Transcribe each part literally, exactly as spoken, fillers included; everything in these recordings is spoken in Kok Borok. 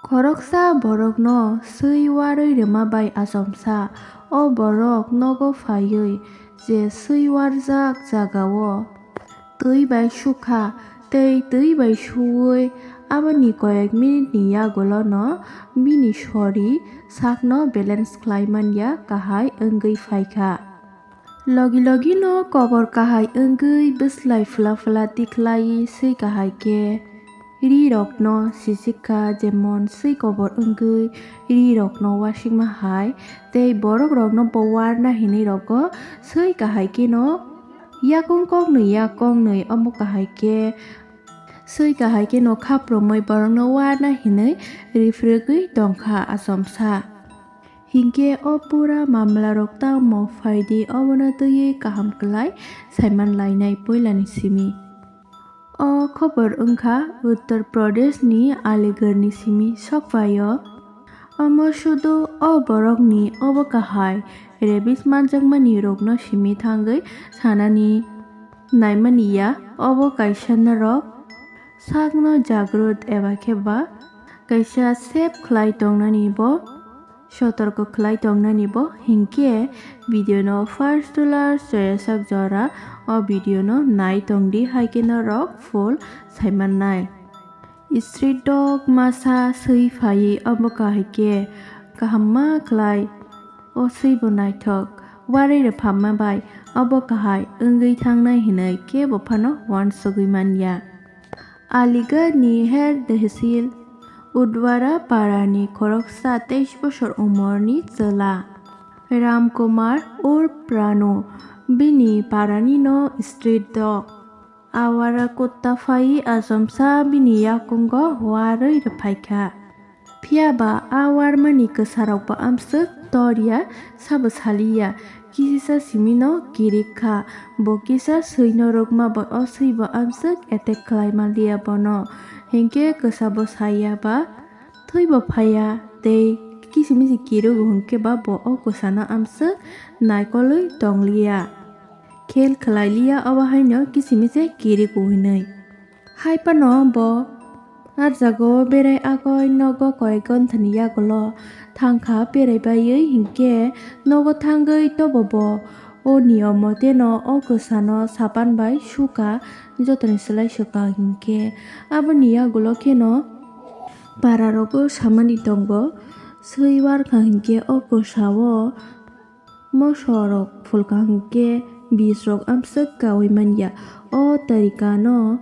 Khoroksa borokno swi warwi rwma bai achomsa o borok nogo phaiwi je swi warjak jagao twi bai sukha tei twi bai suwi aboni koyek minute ni yagulono bini sori sakno balance khlai manya kahai wngwi phaikha. Logi logino kobor kahai wngwi bwslai phla phla tikhlai swi kahai khe ri rokno sijikha, jemon swi kobor wngwi ri rokno wasingma hai tei borok rokno bo warna hinwi rogo swi kahai kheno yakung koknwi yak koknwi omo kahai khe swi kahai kheno khapromwi borokno warna hinwi rifrigwi tongkha achomsa. Hinkhe o pura mamla rok tamo phaidi obono twiwi kaham kwlai saiman lainai puilani simi. O khobor wngkha Uttar Pradesh ni Aligarh ni simi sokphaio. Omo sudu o borok ni obo kahai rabies manjakmani rokno simi thangwi sanani naimani ya obo kaisa norok sakno jagrut eba khe ba kaisa safe khlai tongnani bo sotorko khlai tongnani bo hinkhe video no first to last choyasak jora o video no nai tongdi haikhe norok full saimannai. Street dog masa swi phaiwi obo kahai khe kahamma khlai o swi bo naithok warwi rwphamma bai obo kahai wngwi thangnai hinwi kebo phano uansugwi manya. Aligarh ni Her Tehsil Udwara para ni khoroksa teis bosor umor ni chwla Ram Kumar Urf Pranu bini para ni no street dog Awara kutta phai achomsa bini yakungo warwi rwphaikha. Phiya ba a warmani kwsarokbo amswk tor ya, sabo sali ya, kisisa simino kirik kha. Bo kisa swino rwkma bai o swibo amswk attack khlai man liya bono. Hinkhe kwsabo sa ya ba thwibo phai ya tei kisimisi kirik o hinkhe ba bo o kwsano amswk naikolwi tong liya. Khel khlai liya obo haino kisimisi kirik o hinwi. Hai phano bo a jagao berai agoi nogo koyek ghonta ni yagulo thangkha, berai baiwi hinkhe nogo thangwi tobo bo o niyom moteno o kwsano sapan bai sukha, jotoni swlai swkha hinkhe aboni yagulo kheno para rogo samani tongo, swi warkha hinkhe o kwsao moso rok phulkha hinkhe bis rok amswk kaui manya. O tarika no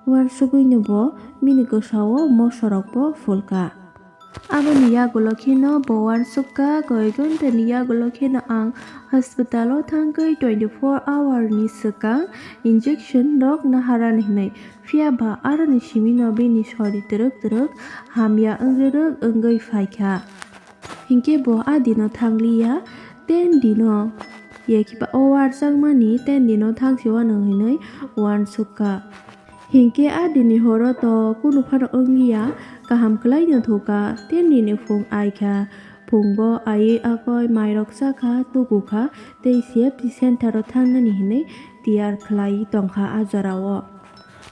uansugui no bo bini kwsao moso rok bo phulkha. Aboni yagulo kheno bo uansukha, koi ghonta ni yagulo kheno ang hospital o thangwi twenty four hour ni swkang injection rok naharani hinwi. Phiya ba aroni simi no bini sori twrwk twrwk hamya wngwi rwk wngwi phaikha. Hinkhe bo a dino thangliya, ten dino, ya khiba o warjakmani ten dino thangsi wano hinwi uansukha. Hinkhe a dini horo to kunu phano wngliya, kaham khlaino thukha, ten dini phung aikha. Phungo aiwi akoi mairok chakha, tukukha tei C F C center o thangnani hinwi tiyar khlai tongkha a jorao.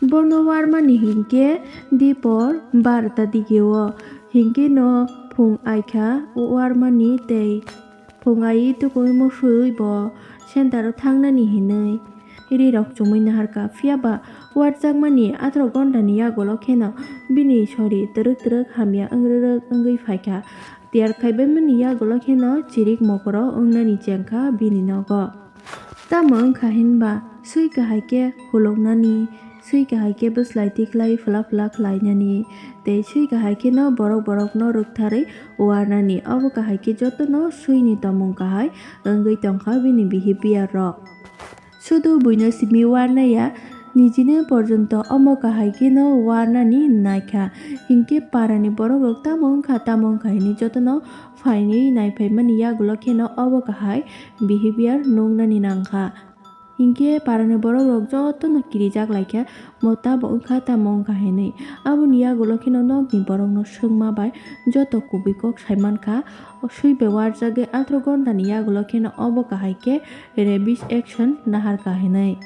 Bono warmani hinkhe dipor barota digio, hinkhe no phung aikha warmani tei phung aiwi tukui musui bo center o thangnani hinwi ri rok chumui naharkha. Phiya ba warjakmani atharo ghonta ni yagulo kheno bini sori twrwk twrwk hamya wngwi rwk wngwi phaikha. Tiyar khaibaimani yagulo kheno chirik mokoro wngnani chengkha bini nogo. Tamo wngkha hinba swi kahai khe khuluknani, swi kahai khe bwslai tikhlai phla phla khlainani, tei swi kahai kheno borok borokno rwktharwi uarnani, obo kahai khe jotono swini tomung kahai wngwi tongkha bini behavior rok. Sudu buino simi uarnaya, nijini porjonto omo kahai kheno uarnani naikha. Hinkhe parani borok rok tamo wngkha, tamo wngkha hinwi jotono phainwi naiphaimani yagulo kheno obo kahai behavior nuknani nangkha. Hinkhe parani borok rok jotono kirijak laikha, mo tamo wngkha, tamo wngkha hinwi. Aboni yagulo kheno nokni borokno swngma bai joto kubui kok saimankha. O swi bai uarjagwi atharo ghonta ni yagulo kheno obo kahai khe rabies action naharkha hinwi.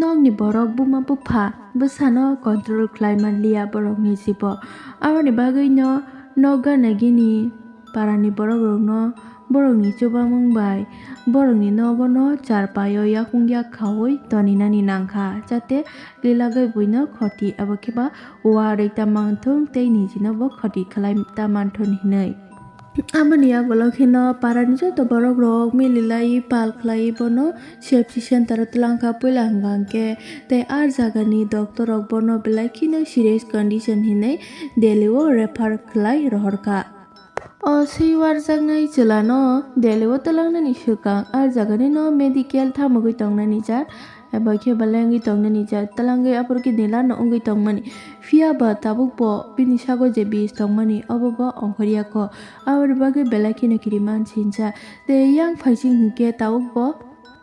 Nokni borok buma bupha bwsano control khlai man liya borokni jibo. Aboni bagwino Nokga nagini parani borokrokno borokni chubamung bai borokni nogono charpaio yakung yak khaui toninani nangkha, jate lilagwi buino khoti abo khe ba uarwi ta manthung tei nijino bo khoti khlai ta manthun hinwi. Aboni yagulo kheno parani joto borokrok mililai pal khlai bono C H C center o twlangkha puila hwnkha hwnkhe, tei ah jagani doctor rok bono belai kheno serious condition hinwi Delhi o refer khlai rohorkha. O swi warjaknai chwlano Delhi o twlangnani swkang ah jaganino medical thamogwi tongnani jak, eba khe belai wngwi tongnani jak, twlangwi aphuru khe nilano wngwi tongmani. Phiya ba tabuk bo bini sago je bis tongmani, obo bo ongkhorya kho. Aboni bagwi belai kheno kiriman sinsa. Tei yang phaising hinkhe tabuk bo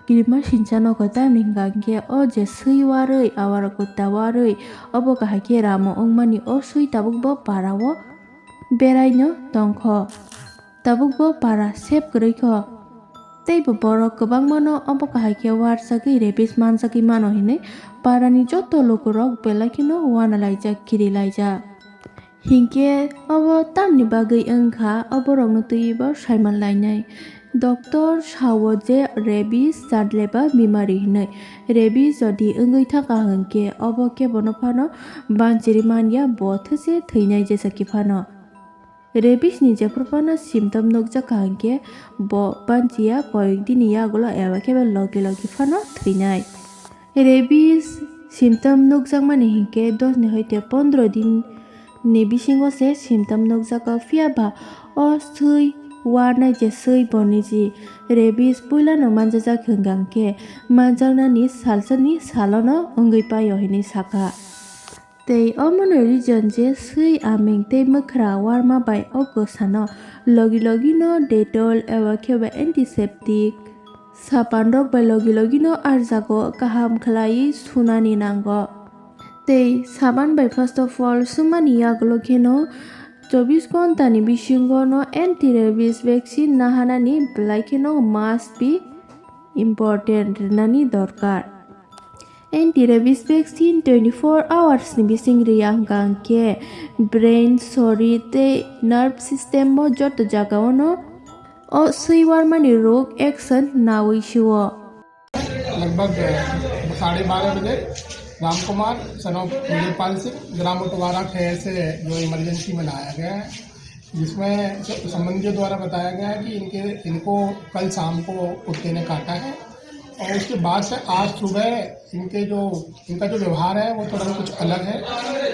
kirima sinsa nokho, tamni hwnkha hinkhe o je swi warwi, awarok ta warwi, obo kahai khe ramo wngmani, o swi tabuk bo para o beraino tongkho, tabuk bo para sep kwrwi kho. Tei bo borok kwbangmano obo kahai khe warsagwi rabies manjagwi mano hinwi parani joto lukurok belai kheno uanalaijak, kirilaijak. Hinkhe obo tamni bagwi wngkha, o borokno twiwi bo saiman lainai. Doctor sao je rabies chatleba bimari hinwi. Rabies jodi wngwi thangkha hinkhe obo kebono phano banchiri manya, bo thwse thwinai jesa khe phano. Rabies ni jephru phano symptom nukjakha hinkhe bo banchiya koyek dini yagulo eba khe logi logi phano thwinai. Rabies symptom nukjakmani hinkhe dos ni hoite pondro din ni bisingo se symptom nukjago, phiya ba o swi warnai je swi boni ji rabies puilano manjajak hwnkha hinkhe manjaknani salsani salono wngwi paio hinwi sakha. Tei omono reason je swi aming tei mwkhra warma bai o kwsano logi logi no Dettol eba khe ba antiseptic sapan rok bai logi logi no arjago kaham khlaiwi sunani nango. Tei sapan bai first of all sumani yagulo kheno chobbish ghonta ni bisingo no anti rabies vaccine nahanani belai kheno must be important rwnani dorkar. Anti rabies vaccine twenty-four hours ni bising rwya hwnkha hinkhe brain, sori tei nerve system o joto jagao no o swi warmani rok action naui sio. लगभग साढ़े बारह बजे राम Kumar, son of Vijaypal सिंह, ग्राम उतवारा खैर से जो इमरजेंसी में लाया गया है, जिसमें संबंधियों द्वारा बताया गया है कि इनके इनको कल शाम को कुत्ते ने काटा है और उसके बाद से आज सुबह इनके जो इनका जो व्यवहार है वो थोड़ा कुछ अलग है।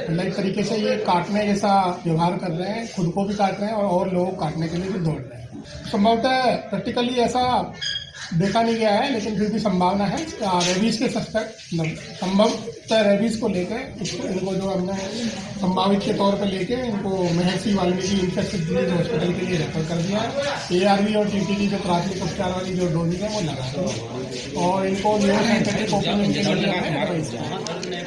अलग तरीके से ये काटने जैसा व्यवहार कर रहे हैं, खुद को भी काट रहे हैं और और लोगों को काटने के लिए भी दौड़ रहे हैं। संभवतः प्रैक्टिकली ऐसा देखा नहीं गया है, लेकिन फिर भी संभावना है। रेबीज के सस्पेक्ट मतलब संभवतः रेबीज को लेकर इसको इनको जो हमने संभावित के तौर पर लेके इनको महर्षि वाल्मीकि इन्फेक्शंस डिजीज हॉस्पिटल के लिए रेफर कर दिया है। एआरवी और टीटी की जो प्राथमिक उपचार वाली जो डोजेज है वो लगा दी है और इनको न्यूरो साइकेट्रिक ओपीडी के लिए हमें